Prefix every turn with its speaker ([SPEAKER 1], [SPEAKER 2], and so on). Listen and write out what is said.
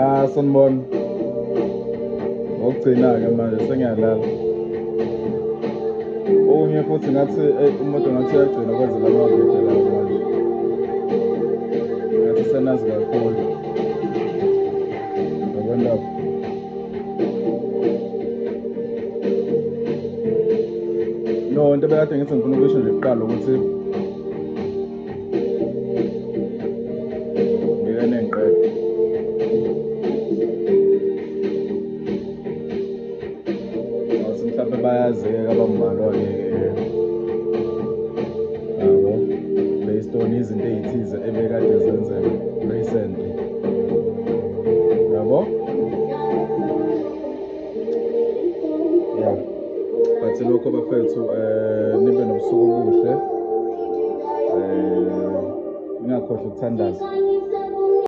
[SPEAKER 1] Ya, sanibona. Ngokugcina-ke manje sengiyalala. Okunye futhi ngathi umuntu ngathi uyagcina kwenza la mavidiyo lawo manje. Ngathi senazi kakhulu. Yabona lapho. No, into ebekade ngithi ngifuna ukusho nje kuqala ukuthi ngike nengiqede. Ngathi mhlawumbe bayazeka abambalwa-ke yabo based on izinto ey'thize ebekade zenzeka recently. Yabo? Yeah. But lokho bafethu nibe nobusuku obuhle. Ningakhohlwa ukuthandaza.